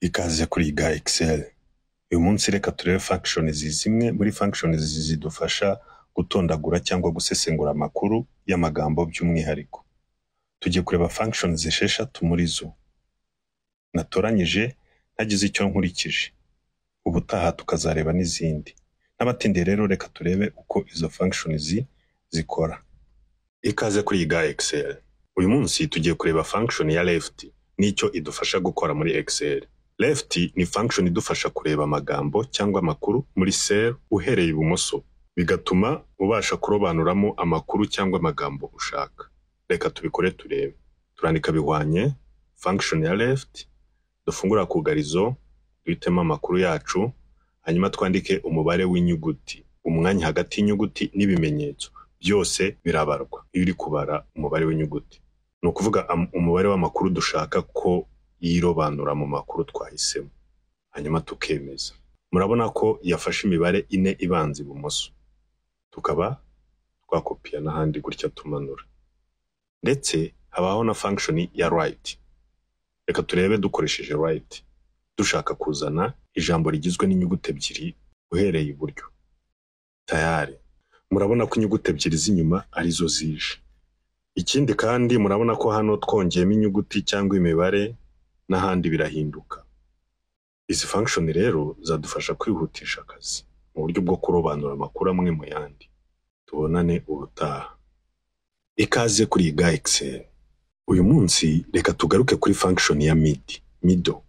Ikaze kuri Iga Excel. Uyu munsi reka turebe functions zimwe muri functions zidufasha gutondagura cyangwa gusesengura amakuru y'amagambo by'umwihariko. Tugiye kureba functions 6 muri zo natoranyije ntagize icyo nkurikije. Ubutaha tukazareba n'izindi. N'abatindiye rero, reka turebe uko izo functions zikora. Ikaze kuri Iga Excel. Uyu munsi tugiye kureba function ya left n'icyo idufasha gukora muri Excel. Left ni function idufasha kureba amagambo cyangwa amakuru muri cell uhereye ibumoso, bigatuma ubasha kurobanuramo amakuru cyangwa amagambo ushaka. Reka tubikore turebe. Turandika bihwanye function ya left, dufungura akugarizo, duhitemo amakuru yacu, hanyuma twandike umubare w'inyuguti, umwanya hagati y'inyuguti n'ibimenyetso. Byose birabarwa iyo uri kubara umubare w'inyuguti. Ni ukuvuga umubare w'amakuru dushaka ko yirobanura mu makuru twahisemo, hanyuma tukemeza. Murabona ko yafashe imibare ine ibanza ibumoso, tukaba twakopiya n'ahandi gutya tumanura. Ndetse habaho na function ya right. Reka turebe dukoresheje right, dushaka kuzana ijambo rigizwe n'inyuguti ebyiri uhereye iburyo. Tayari murabona ko inyuguti ebyiri z'inyuma arizo zije. Ikindi kandi, murabona ko hano twongeyemo inyuguti cyangwa imibare, n'ahandi birahinduka. Izi function rero zadufasha kwihutisha akazi mu buryo bwo kurobanura amakuru amwe mu yandi. Tubonane ubutaha. Ikaze kuri Iga Excel. Uyu munsi reka tugaruke kuri function ya mid, middle.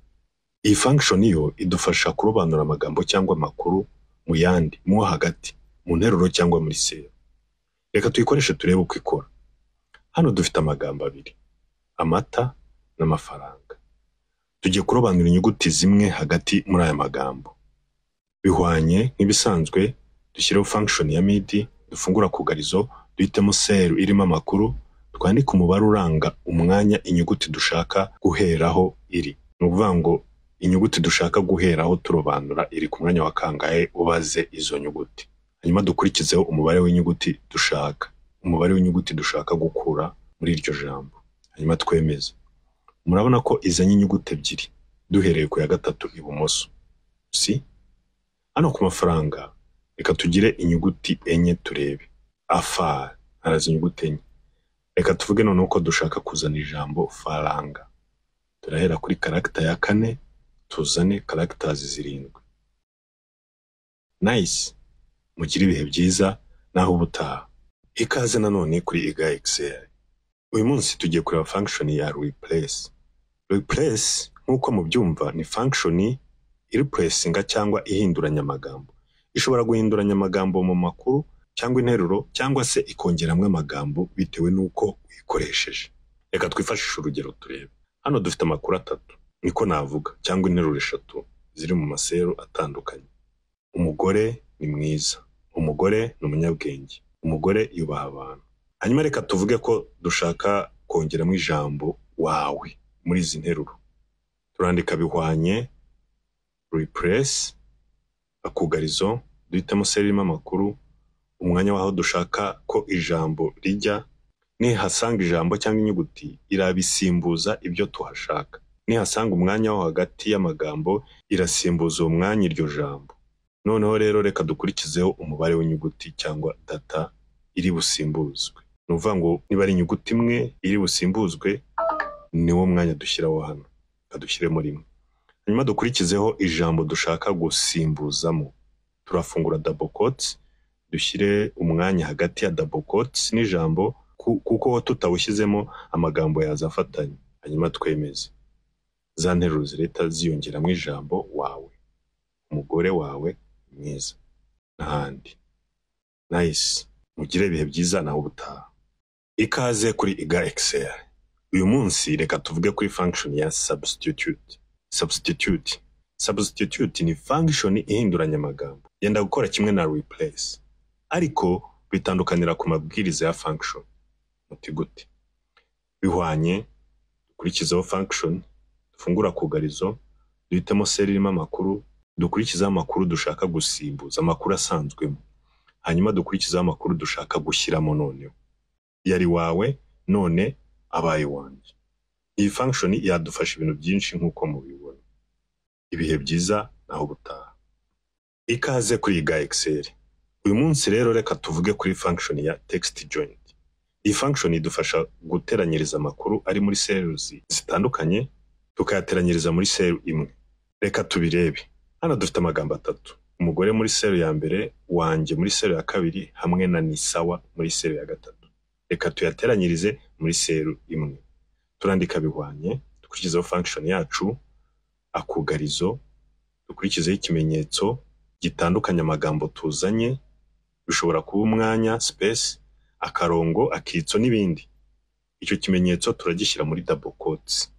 Iyi function yo idufasha kurobanura amagambo cyangwa amakuru mu yandi, mo hagati, mu nteruro cyangwa muri cell. Reka tuyikoreshe turebe uko ikora. Hano dufite amagambo abiri, amata n'amafaranga. Tugiye kurobanura inyuguti zimwe hagati muri aya magambo. Bihwanye nk'ibisanzwe, dushyireho function ya mid, dufungura akugarizo, duhitemo cell irimo amakuru, twandike umubare uranga umwanya inyuguti dushaka guheraho iri. Ni ukuvuga ngo inyuguti dushaka guheraho turobanura iri ku mwanya wa kangahe ubaze izo nyuguti. Hanyuma dukurikizeho umubare w'inyuguti dushaka, umubare w'inyuguti dushaka gukura muri iryo jambo. Hanyuma twemeze. Murabona ko izanye inyuguti ebyiri duhereye ku ya gatatu ibumoso. Si? Hano ku mafaranga reka tugire inyuguti enye turebe. Afa haraza inyuguti enye. Reka tuvuge noneho ko dushaka kuzana ijambo faranga. Turahera kuri character ya kane, tuzane characters zirindwi. Nice. Mugire ibihe byiza naho ubutaha. Ikaze nanone kuri Iga Excel. Uyu munsi tugiye kureba function ya replace. Replace, nk'uko mubyumva, ni function ireplacinga cyangwa ihinduranya amagambo. Ishobora guhinduranya amagambo mu makuru cyangwa interuro, cyangwa se ikongeramo amagambo bitewe n'uko uyikoresheje. Reka twifashishe urugero turebe. Hano dufite amakuru atatu, niko navuga, cyangwa interuro eshatu ziri mu ma cell atandukanye. Umugore ni mwiza, umugore ni umunyabwenge, umugore yubaha abantu. Hanyuma reka tuvuge ko dushaka kongeramo ijambo wawe muri izi nteruro. Turandika bihwanye replace, akugarizo, duhitemo cell irimo amakuru, umwanya w'aho dushaka ko ijambo rijya, nihasanga ijambo cyangwa inyuguti irabisimbuza ibyo tuhashaka. Nihasanga umwanya wo hagati y'amagambo, irasimbuza uwo mwanya iryo jambo. Noneho rero reka dukurikizeho umubare w'inyuguti cyangwa data iri busimbuzwe. Ni ukuvuga ngo niba ari inyuguti imwe iri busimbuzwe, niwo mwanya dushyiraho hano. Reka dushyiremo rimwe. Hanyuma dukurikizeho ijambo dushaka gusimbuzamo. Turafungura double quotes, dushyire umwanya hagati ya double quotes n'ijambo, kuko tutawushyizemo amagambo yaza afatanye. Hanyuma twemeze. Za nteruro zirahita ziyongeramo ijambo wawe. Umugore wawe mwiza. N'ahandi. Nice. Mugire ibihe byiza naho ubutaha. Ikaze kuri Iga Excel. Uyu munsi reka tuvuge kuri function ya substitute. Substitute. Substitute ni function ihinduranya amagambo. Yenda gukora kimwe na replace, ariko bitandukanira ku mabwiriza ya function. Muti gute? Bihwanye, dukurikizeho function, dufungura akugarizo, duhitemo cell irimo amakuru, dukurikizeho amakuru dushaka gusimbuza, amakuru asanzwemo. Hanyuma dukurikizeho amakuru dushaka gushyiramo noneho. Yari wawe none abaye wanjye. Iyi function yadufasha ibintu byinshi nk'uko mubibona. Ibihe byiza, naho ubutaha. Ikaze kuri Iga Excel. Uyu munsi rero reka tuvuge kuri function ya text join. Iyi function idufasha guteranyiriza amakuru ari muri cells zitandukanye, tukayateranyiriza muri cell imwe. Reka tubirebe. Hano dufite amagambo atatu: umugore muri cell ya mbere, wanjye muri cell ya kabiri, hamwe na ni sawa muri cell ya gatatu. Reka tuyateranyirize muri cell imwe. Turandika bihwanye, dukurikizeho function yacu, akugarizo, dukurikizeho ikimenyetso gitandukanya amagambo tuzanye, bishobora kuba umwanya, space, akarongo, akitso n'ibindi. Icyo kimenyetso turagishyira muri double quotes.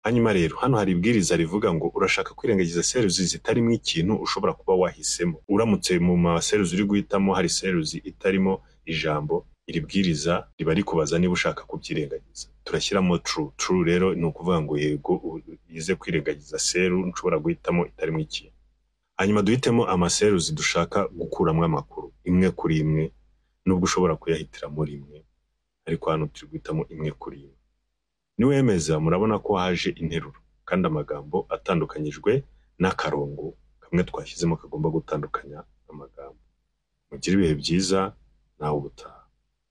Hanyuma rero hano hari ibwiriza rivuga ngo urashaka kwirengagiza cells zitarimo ikintu ushobora kuba wahisemo. Uramutse mu ma cells uri guhitamo hari cells itarimo ijambo, iri bwiriza riba rikubaza niba ushaka kubyirengagiza. Turashyiramo true. True rero ni ukuvuga ngo yego, yize kwirengagiza cell nshobora guhitamo itarimo ikintu. Hanyuma duhitemo ama cells dushaka gukuramo amakuru imwe kuri imwe, nubwo ushobora kuyahitiramo rimwe, ariko hano turi guhitamo imwe kuri imwe. Niwemeza, murabona ko haje interuro kandi amagambo atandukanyijwe n'akarongo kamwe twashyizemo kagomba gutandukanya amagambo. Mugire ibihe byiza, nawe ubutaha.